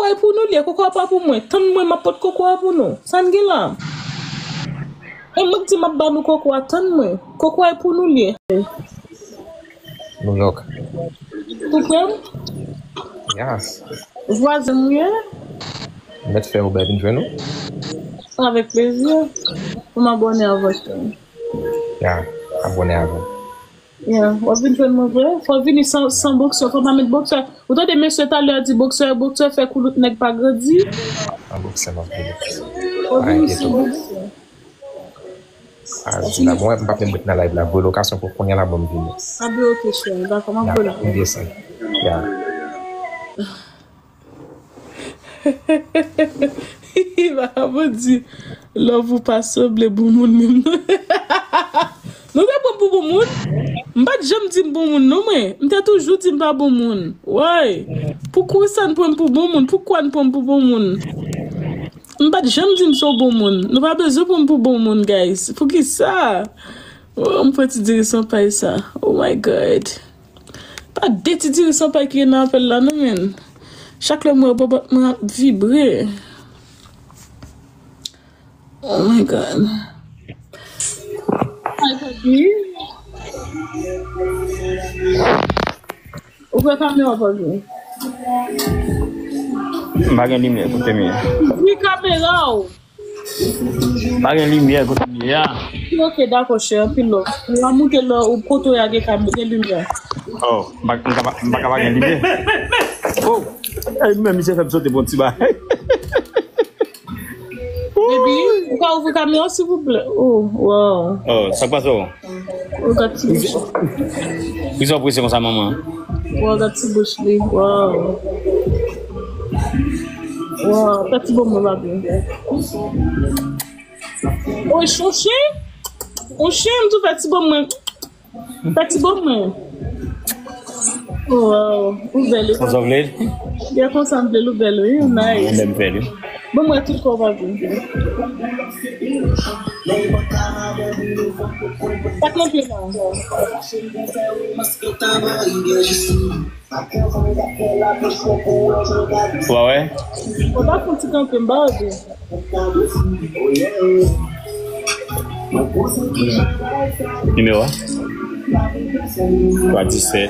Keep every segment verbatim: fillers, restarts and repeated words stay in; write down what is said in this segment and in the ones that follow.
E pou nou l ye, koko a pa pou mwen. Tann mwen, m ap pot koko a pou nou. Sa n gen la? E mwen k di m ap ba nou koko a, tann mwen. Koko a e pou nou l ye. New York. Ou kwè m? Yes. Vwazen m ye. Mèt fè Uber vin jwenn ou? Avèk plezi. Pou m abòne avè w. Ya, abòne avè m. Ya, w ap vin jwenn mwen vre? Fò w vini san, san boksè, fò w pa met boksè. Ou tande mesye talè a di boksè, boksè fè koulout nèg pa grandi. An boksè m ap vini. Fò w vini san boksè. A, di la, bon, m p ap menm ret nan live la. Voye lokasyon pou kounye a la, bon, m vini. A ben, ok, cheri, dakò, m ap voye la. Ya, m desann. Ya. Vagabon di, love ou pa sanble bon moun menm non. Nou te pran m pou bon moun? M pa t janm di m bon moun non mwen. M te toujou di m pa bon moun. Woy. Poukisa n pran m pou bon moun? Poukwa n pran m pou bon moun? M pa t janm di m se w bon moun. Nou pa bezwen pran m pou bon moun, guys. Poukisa? Oh, m pran ti diri san pay sa. Oh my God. Pa de ti diri san pay ki gen nan apèl la non, men. Chak lè m wè bòbòt mwen ap vibre. Oh my God. Ay, papi. Ou wè kamera, papi? M pa gen limyè, kote m ye? Ouvri kamera w. Pa gen limyè kote m ye a. Ok, dakò, chè, anpil love. Ou a moute lò, ou kote w a gen kam-, gen limyè. Oh, m pa, m pa, m pa ka pa gen limyè. Oh, ey, men misye fè m sote bon ti bagay. Baby, ou ka ouvri kamera, silvouplè? Oh, wow. Oh, sa k pase w? Oh, gad ti bouch. Poukisa w prese konsa, manman? Wow, gad ti bouch li. Wow. Wow, fè ti bon mwen, papi. Oy, chonche? Yon chen, m tou fè ti bon mwen. Fè ti bon mwen. Oh, wow. Ou bèl, wi. Konsa w vle l? Byen konsa m vle l, ou bèl, wi. Ou nice. Mwen menm fè l, wi. Bon, mwen tout kò w, papi. Sa k nan pye la? Wa wè? Ou pa fè yon ti kanpe, m ba w de. Nimewo a? Twa disèt.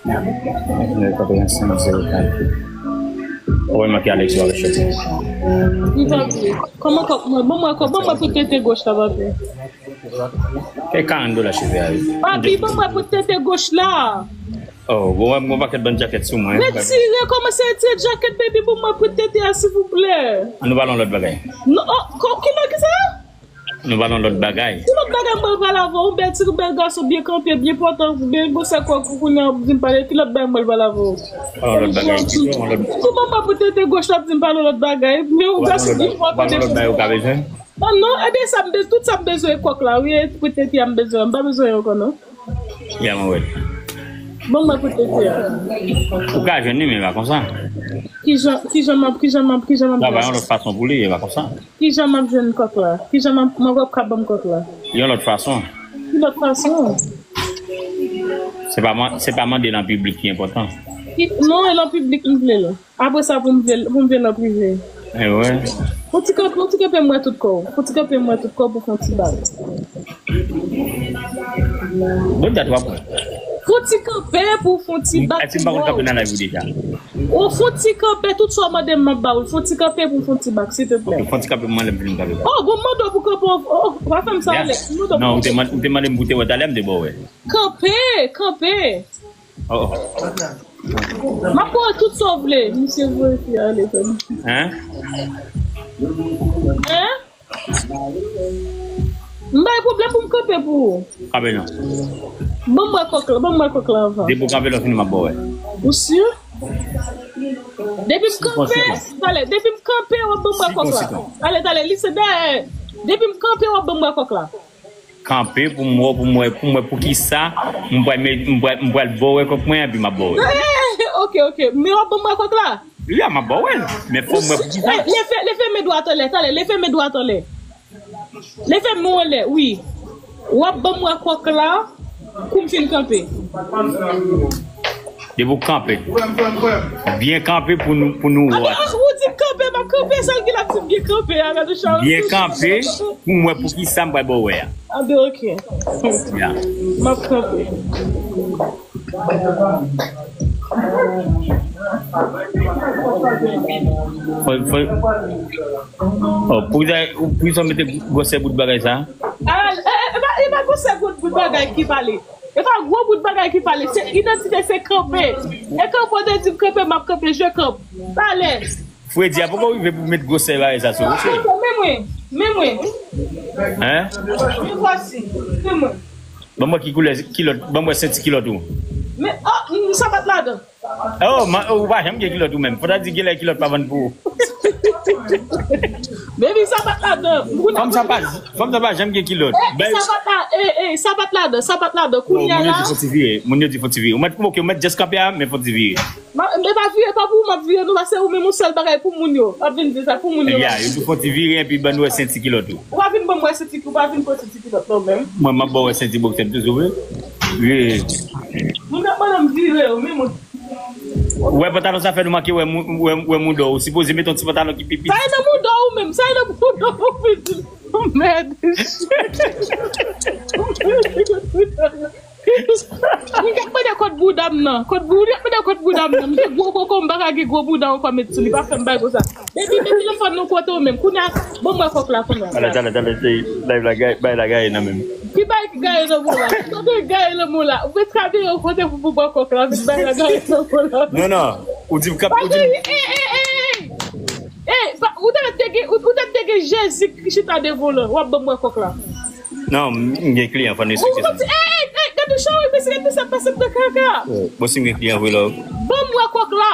Nèf katrevensenk zewo kat. Ou wè m ak Alex yo ap chèche. Li pa vle. Kòman kòb mwen? Ban mwen kòb, ban mwen pou tete goch la, papi. E karant dola cheve a, wi. Papi, ban mwen pou tete goch la. Oh, bon, mwen, mwen pakèt bann djakèt sou mwen. Retire, kòmanse retire djakèt, baby, pou mwen pou tete a, silvouplè. An nou pale yon lòt bagay. Non, oh, ko-, ki lè ki sa? Nou pale yon lòt bagay. Ki lòt bagay mwen pral avè w? Yon bèl ti bèl gason byen kanpe, byen pòtan, byen bon sèk kò kounye a, w ap di m pale. Ki lòt bagay mwen pral avè w? Pale yon lòt bagay, ki yon lòt. Pou mwen mwen pou tete goch la ap di m pale yon lòt bagay. Men yon gason byen pòtan. Pale yon lòt bagay ou ka bezwen. Ah non, e byen sa m bezwen, tout sa m bezwen e kòk la, wi, e pou tete a m bezwen, m pa bezwen ankò non. Ya mwen wè. Bon, mwen pou tete a. Ou ka jwenn li, men pa konsa. Kijan, kijan m ap, kijan m ap, kijan m ap jwenn? Travay yon lòt fason pou li, e pa konsa. Kijan m ap jwenn kòk la? Kijan m ap, mwen wè w ka ban m kòk la? Yon lòt fason. Ki lòt fason? Se pa man-, se pa mande nan piblik ki enpòtan. Ki, non, e nan piblik m vle l. Apre sa, pou m vle, pou m vle nan prive. E wè. Fon ti kanpe, fon ti kanpe m wè tout kò w. Fon ti kanpe m wè tout kò w pou fon ti bag. Bon dat w ap wè. Fon ti kanpe pou fon ti bag. Èske m pa konn kanpe nan live ou deja? O, fon ti kanpe, tout sa w mande m, m ap ba w l. Fon ti kanpe pou fon ti bag, silteplè. Ok, fon ti kanpe pou mwen, lè m vin m kanpe ba w. Oh, bon, m mande w pou kanpe, oh, oh, pa fè m sa, Alex. M mande w pou kanpe. Non, ou te man-, ou te mande m pou te wè talè, m te ba w wè. Kanpe, kanpe. Oh. M ap pran tout sa w vle. Misye voye fi a ale, tande. Hein? Hein? M bay pwoblèm pou m kanpe pou ou. Kanpe non. Ban m wè kòk la, ban m wè kòk la anvan. Depi w kanpe lè w fini m ap ba w wè. Ou si? Depi m kanpe, talè, depi m kanpe, w ap ban m wè kòk la. Talè, talè, listen, dèyè. Depi m kanpe, w ap ban m wè kòk la. Kanpe pou m wè, pou m wè, pou m wè poukisa m pral met, m pral, m pral ba w wè kòk mwen, epi m ap ba w wè. Ok, ok. Men w ap ban m wè kòk la? Wi, m ap ba w wè. Men fò m wè poukisa. Leve, leve men dwat anlè, talè, leve men dwat anlè. Leve men w anlè, wi. W ap ban m wè kòk la, kou m fin kanpe. Depi w kanpe. Byen kanpe pou nou, pou nou wè. Ou di m kanpe, m ap kanpe, sa l gen la di m byen kanpe a, gade chan. Byen kanpe pou m wè pou ki sa m pral ba w wè a. A ben, ok. Ya. M ap kanpe. Fò, fò, oh, pou sa, pou sa w mete gwosè bout bagay sa? Ah, e, e, e pa, e pa gwosè bout, bout bagay ki pale. E pa gwo bout bagay ki pale, se idantite, se kanpe. E kanpe, w te di m kanpe, m ap kanpe, je kanpe. Talè. Fredi a poko rive pou met gwosè bagay sa sou ou, cheri. Men mwen, men mwen. Hein? Me voici, men mwen. Ban mwen ki koulè kilòt, ban mwen senti kilòt ou. Men, oh, m, sapat ladan. Oh, ma, ou pa janm gen kilòt ou menm. Fò ta di genlè kilòt pa vann pou ou. Baby, sapat ladan. Fòm sa pa, fòm sa pa janm gen kilòt. Eh, sapat la, eh, eh, sapat ladan, sapat ladan. Kounye a la. Moun yo di fò ti vire, moun yo di fò ti vire. Ou mèt, ok, ou mèt just kanpe a, men fò ti vire. Ma, e pa vire, pa pou ou m ap vire, non, paske ou menm ou sèl bagay pou moun yo. W ap vin di sa pou moun yo. Ya, yo di fò ti vire, epi ban nou wè senti kilòt ou. Ou pa vin ban m wè senti, ou pa vin pran senti kilòt non, menm. Mwen, m ap ba w wè senti boksè m toujou, wi. Wi. Moun ap mande m vire yo, men mwen. Ou wè pantalon sa fè nou manke wè mou-, wè, wè mouda w. Ou sipoze mete yon ti pantalon ki pi piti. Sa e nan mouda w menm, sa e nan mouda w menm. Mèd. Moun k ap mande kot bouda m nan. Kot bou-, moun k ap mande kot bouda m nan. M gen gwo koko, m pa ka gen gwo bouda ankò met sou li. Pa fè m bay konsa. Depi men telefòn nan kote w menm. Kounye a, ban m wè kòk la kounye a. Talè, talè, talè, se live la, gay, bay la gaye nan men m. Ki bay gaye nan men w la? Kote gaye nan men w la? Ou mèt trape yon kote pou pou bò kòk la, vin bay la gaye nan men w la. Non, non. Ou di m kap, ou di m. Ey, ey, ey, ey! Ey, pa, ou te mèt te gen, ou, ou te mèt te gen Jezi ki chita devan w la. W ap ban m wè kòk la. Non, m, m gen kliyan, fò n respekte sa. Ou, ou, ey, ey, ey, gade chan, wi, mesye, gade sa k pase m nan kaka. Bon, si m gen kliyan vre la. Ban m wè kòk la.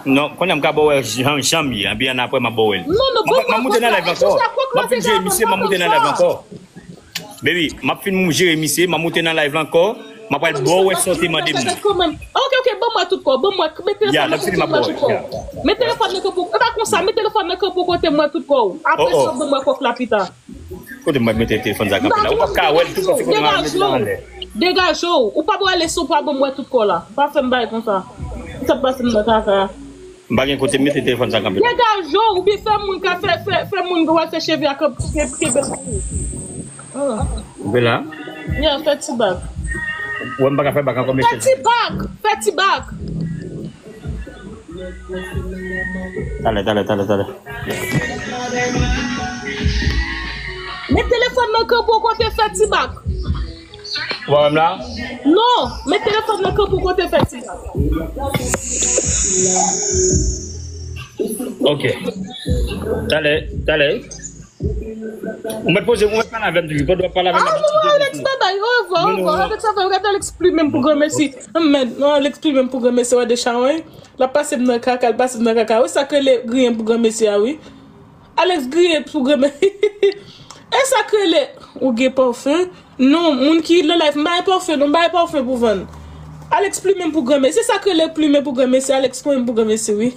Non, kounye a m ka ba w wè jan, jan m ye, anpi annapre m ap ba w wè l. Non, non, ban m wè kòk la. M ap moute nan live ankò. M ap fin jere misye, m ap moute nan live ankò. Baby, m ap fin jere misye, m ap moute nan live la ankò. M ap pral ba w wè sa w te mande m nan. Ok, ok, ban m wè tout kò w. Ban m wè, met telefòn nan kanpe pou m wè tout kò w. Met telefòn nan kanpe pou, e pa konsa, met telefòn nan kanpe pou kote m wè tout kò w. Apre sa, ban m wè kòk la pita. Kote m mèt mete telefòn sa kanpe la? Ou p ap ka wè l tou paske kote m al mete l anlè. Degaje w. Ou p ap wè leson pa ban m wè tout kò la. Pa fè m bagay konsa. Sa k pase m nan kaka. M pa gen kote m mete telefòn sa kanpe la. Degaje w, oubyen fè moun ka fè, fè, fè moun wè fè cheve a kanpe, kenbe pou ou. Kanpe la? Ya, fè ti bak. Ou wè m pa ka fè bak ankò, men fè ti bak. Fè ti bak. Talè, talè, talè, talè. Met telefòn nan kanpe w kote fè ti bak. Ou pa wè m la? Non, met telefòn nan kanpe w kote fè ti bak. Ok. Talè, talè. Ou mèt poze, ou mèt pale avè m toujou. Pandan w ap pale avè m, ah, non, Alex, babay. Orevwa, orevwa. Alex, sa fè, gade Alex plimen m pou granmesi. Mèd, non, Alex plimen m pou granmesi, wè de chan, wi. L ap pase m nan kaka, l pase m nan kaka. Wi, sa k rele griyen pou granmesi a, wi. Alex griyen pou granmesi. E sa k rele, ou gen pafen? Non, moun ki nan live, m pa gen pafen, non, m pa gen pafen pou vann. Alex plimen m pou granmesi. Se sa k rele plimen pou granmesi. Alex plimen m pou granmesi, wi.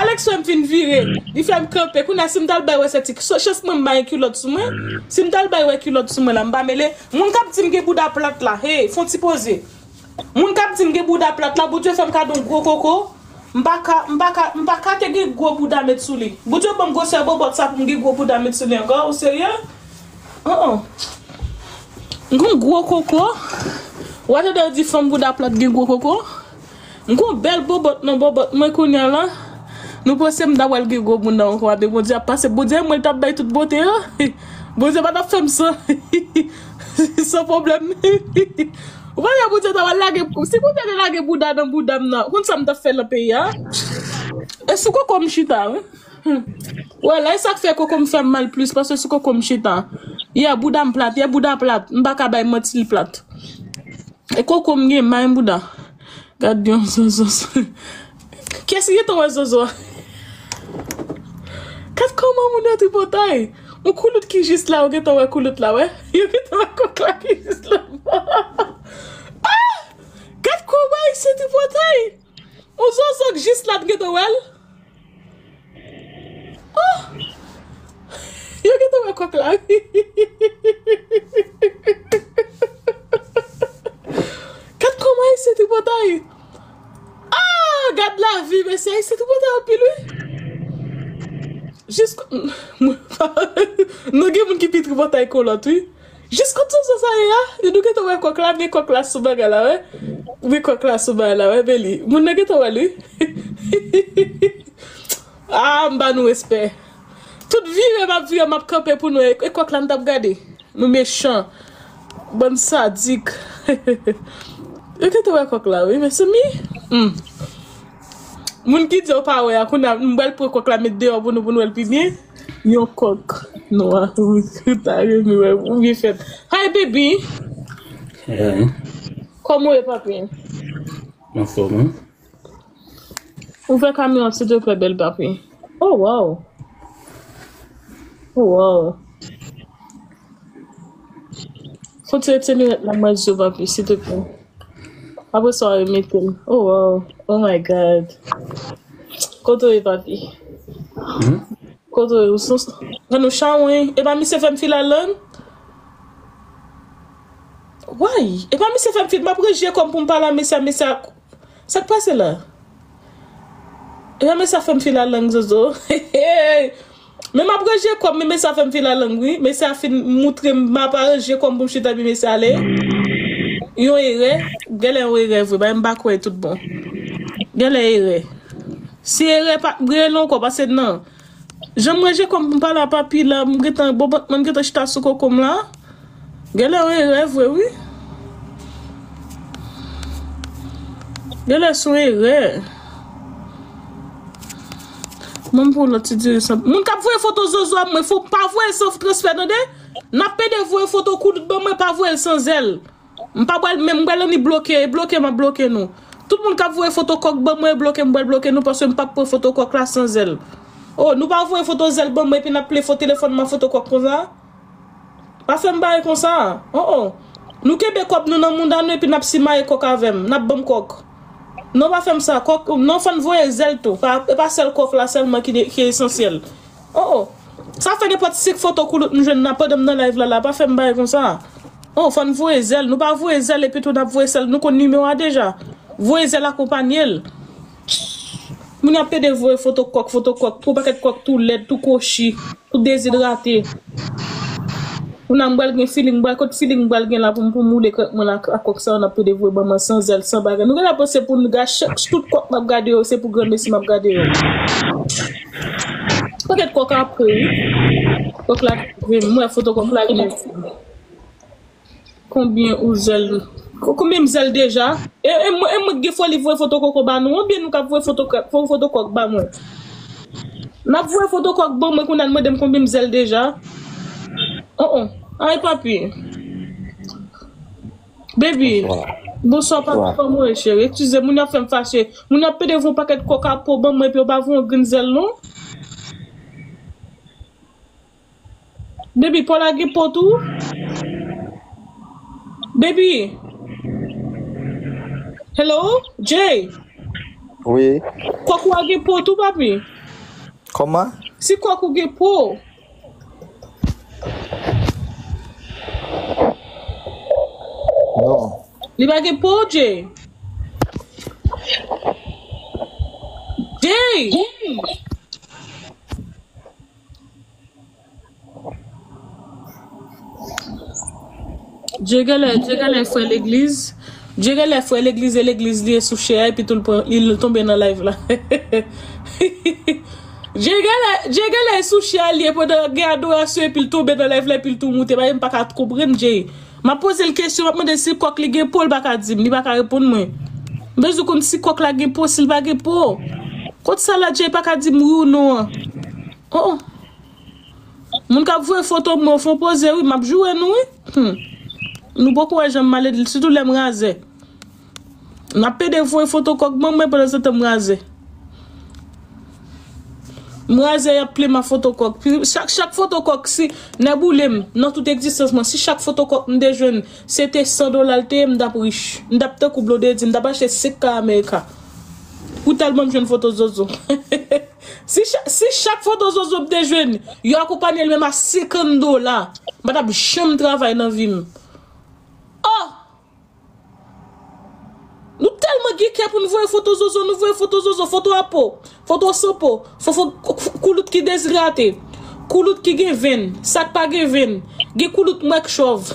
Alex fè m fin vire. Li fè m kanpe. Kounye a, si m t al bay wè senti, chans mwen m pa gen kilòt sou mwen. Si m t al bay wè kilòt sou mwen la, m pa mele. Moun k ap di m gen bouda plat la, hey, fè yon ti poze. Moun k ap di m gen bouda plat la, Bondye fè m kado yon gwo koko. M pa ka, m pa ka, m pa ka te gen gwo bouda met sou li. Bondye ban m gwosè bobòt sa pou m gen gwo bouda met sou li ankò. Ou serye? Oh, oh. M gon gwo koko. W a tande yo di fanm bouda plat gen gwo koko? M gon bèl bobòt nan bobòt mwen kounye a la. Nou panse m ta pral gen gwo bouda ankò, abe Bondye ap pase. Bondye mwen l t ap bay tout bote yo. Bondye pa t ap fè m san, san pwoblèm. Ou pa wè Bondye ta pral lage, si Bondye te lage bouda nan bouda m nan, ou konn sa m t ap fè nan peyi a? E sou koko m chita, wi. Wè, la, e sa k fè koko m fè m mal plis, paske sou koko m chita. Yè, bouda m plat, yè, bouda plat. M pa ka bay manti, li plat. E koko m gen, m pa gen bouda. Gad yon zozo. Kiyès ki gentan wè zozo a? Gad kòman moun yo tripotay. Yon koulout ki jis la, ou gentan wè koulout la, wè? Yo gentan wè kòk la ki jis la. Ah! Gad kòman ayisyen tripotay. Yon zozo k jis la, t gentan wè l. Oh! Yo gentan wè kòk la, wi. Gad kòman ayisyen Tripotay. Ah, gad lavi, mesye, Ayisyen tripotay anpil, wi. Jis, nou gen moun ki pi tripotay ke lòt, wi. Jis kot sa, sa ye a? Nou gentan wè kòk la, men kòk la sou bagay la, wè. Men kòk la sou bagay la, wè, men li. Moun nan gentan wè l, wi. Ah, m ba nou respè. Tout vire m ap vire, m ap kanpe pou nou. E, e kòk la, m t ap gade. Nou mechan. Bann sadik. Yo gentan wè kòk la, wi, mezanmi. Hmm. Moun ki di yo pa wè a, kounye a, m pral pran kòk la, met deyò pou nou, pou nou wè l pi byen. Yon kòk nwa, wi, ou ta renmen wè, ou byen fèt. Hi, baby. Hey. Kòman w ye, papi? Anfòm, wi. Ouvè kamera, silteplè, bèl papi. Oh, wow. Oh, wow. Fò ti retire linèt la, mwen, zo, papi, silteplè. Apre sa, w a remete l. Oh, wow. Oh, my God. Kote w ye, papi? Hmm? Kote w ye? Ou sou, ann nou chawony. E pa misye fè m fil a lang? Why? E pa misye fè m fil, m ap ranje kò m pou m pale a mesye a, mesye a. Sa k pase la? E pa mesye a fè m fil a lang, zozo. Men m ap ranje kò m, men mesye a fè m fil a lang, wi. Mesye a fin moutre m, m ap ranje kò m pou m chita, epi mesye a ale. Yon erè. Genlè yon erè vre, bagay m pa kwè tout bon. Genlè erè. Si erè pa, rele ankò, pase nan. Jan m ranje kò m pou m pale a papi la, m gentan, bon, m gentan chita sou koko m la. Genlè yon erè vre, wi. Genlè se yon erè. Mwen pou lòt ti dirijan. Moun k ap voye foto zozo a mwen, fò pa voye l san transfè, tande? N ap pede voye foto koulout ban mwen, pa voye l san zèl. M pa pral, men m pral annik bloke, e bloke m ap bloke nou. Tout moun k ap voye foto kòk ban mwen, e bloke m pral bloke nou, paske m p ap pran foto kòk la san zèl. Oh, nou pa voye foto zèl ban mwen, epi n ap ple fo telefòn m a foto kòk konsa? Pa fè m bagay konsa. Oh, oh. Nou kenbe kòb nou nan mouda nou, epi n ap simaye kòk avè m. N ap ban m kòk. Non, pa fè m sa. Kòk, non, fò n voye zèl tou. Pa, e pa sèl kòk la sèlman ki, ki esansyèl. Oh, oh. Sa fè nenpòt senk foto koulout m jwenn nan pandan m nan live la, la. Pa fè m bagay konsa. Oh, fò n voye zèl. Nou pa voye zèl epi tou n ap voye sèl. Nou konn nimewo a deja. Voye zèl akonpanye l. Moun ap pede voye foto kòk, foto kòk. Pou pakèt kòk tou lèd, tou kwochi, tou dezidrate. Moun nan m pral gen feeling, m pral kot feeling m pral gen la pou m, pou m woule krèk mwen la ak kòk sa yo n ap pede voye ban mwen san zèl, san bagay. Nou genlè panse pou n gade chak, tout kòk m ap gade yo, se pou granmesi m ap gade yo. Pakèt kòk apre, wi. Kòk la, m wè foto kòk la vini. Konbyen ou zèl? Ko-, konbyen m zèl deja? E, e mwen, e mwen ki gen foli voye foto koko ba nou, oubyen nou k ap voye foto kò-, fo-, foto kòk ba mwen? N ap voye foto kòk ban mwen, kounye a n mande m konbyen m zèl deja? Oh, oh. Ay, papi. Baby. Bonswa. Bonswa, papi, kòman w ye, cheri? Eskize, moun yo ap fè m fache. Moun yo ap pede voye yon pakèt kòk a po ban mwen, epi yo pa voye yon grenn zèl, non. Baby, Paul a gen po tou? Baby. Hello, Jay. Wi. Kòk ou a gen po tou, papi? Kòman? Si kòk ou gen po. Non. Li pa gen po, Jay. Jay! Dye genlè, Dye genlè frè legliz. Dye genlè frè legliz e legliz li ye sou chè a, epi tou l pran, li tonbe nan live la. Dye genlè, Dye genlè sou chè a li ye pandan gen adorasyon, epi l tonbe nan live la, epi l tou moute. Bagay m pa ka konprann Dye. M ap poze l kesyon, m ap mande l si kòk li gen po, l pa ka di m, li pa ka reponn mwen. M bezwen konn si kòk la gen po, si l pa gen po. Kot sa la Dye pa ka di m wi ou non an? Oh, oh. Moun k ap voye foto mwen, fon poze wi, m ap joure nou wi. Hmm. Nou poko wè jan m maledi, sitou lè m razè. N ap pede voye foto kòk ban mwen pandan se tan m razè. M razè y ap plen m a foto kòk. Pi, chak, chak foto kòk, si nèboule m nan tout egzistans mwen, si chak foto kòk m te jwenn se te san dola l te ye, m t ap rich. M t ap tankou Blondedy, m t ap achte senk ka Amerika. Pou tèlman m jwenn foto zozo. Si cha-, si chak foto zozo m te jwenn, yo akonpanye l menm a senkant dola, m pa t ap janm travay nan vi m. Oh! Nou tèl Se pou n voye foto zozo, nou voye foto zozo, foto a po, foto san po, fo, fo, koulout ki dezidrate, koulout ki gen venn, sa k pa gen venn, gen koulout m wè k chòv.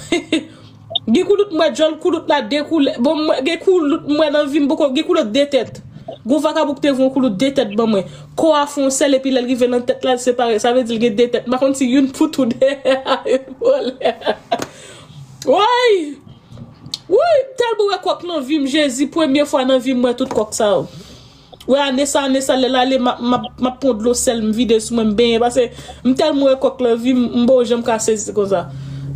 Gen koulout m wè djòl, koulout la de koulè. Bon, m wè, gen koulout m wè nan vi m poko, gen koulout de tèt. Gon vakabon ki te voye yon koulout de tèt ban mwen. Kò a fè yon sèl epi lè l rive nan tèt la, l separe. Sa vle di l gen de tèt. M pa konn si youn pou tou dèyè a, youn pou lè. Woy! Woy! M tèlman wè kòk nan vi m, Jezi, premye fwa nan vi m, m wè tout kòk sa yo. Wè, ane sa, ane sa, lè l ale, m ap, m ap, m ap pran dlo sèl, m vide sou mwen, m benyen, paske m tèlman wè kòk nan vi m, m poko janm ka sezi konsa.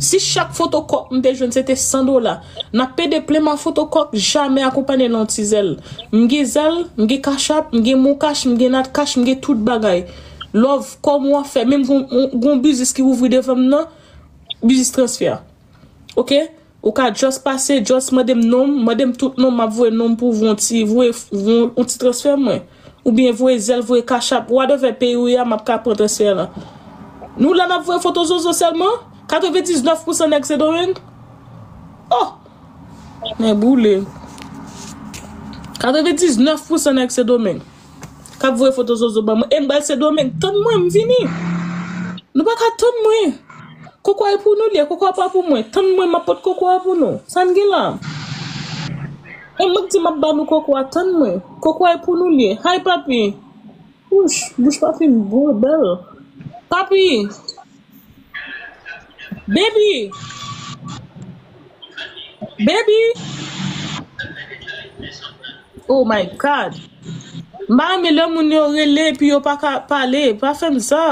Si chak foto kòk m te jwenn se te san dola, n ap pede plen ma foto kòk, jamè akonpanye nan yon ti zèl. M gen zèl, m gen Cash App, m gen MonCash, m gen Natcash, m gen tout bagay. Love, kòman w ap fè? Menm gon, gon, gon biznis ki ouvri devan m nan, biznis transfè. Oke? Ou ka just pase, just mande m non m, mande m tout non m, m ap voye non m pou ou yon ti, voye, voye yon ti transfè mwen. Oubyen voye zèl, voye Cash App, whatever peyi ou ye a, m ap ka pran transfè lan. Nou la n ap voye foto zozo sèlman? Katrevendiznèf pousan nèg Sendomeng? Oh! Men boule. Katrevendiznèf pousan nèg Sendomeng k ap voye foto zozo ban mwen. E m pral Sendomeng, tann mwen, m vini. Nou pa ka tann mwen. Koko a e pou nou l ye, koko a pa pou mwen. Tann mwen, m ap pot koko a pou nou. Sa n gen la? E mwen k di m ap ba nou koko a, tann mwen. Koko a e pou nou l ye. Hi, papi. Wouch, bouch papi m bon, bèl. Papi! Baby! Baby! Oh my God! M pa renmen lè moun yo rele epi yo pa ka pale. Pa fè m sa.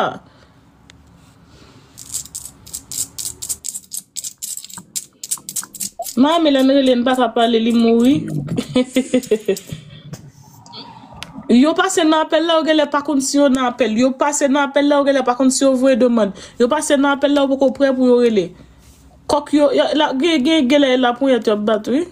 M pa renmen lè n rele n pa ka pale, li mouri. Yo pase nan apèl la, yo genlè pa konn si yo nan apèl. Yo pase nan apèl la, yo genlè pa konn si yo voye demann. Yo pase nan apèl la, yo poko prè pou yo rele. Kòk yo, yo la, gen, gen, genlè la ponyèt yo ap bat, wi.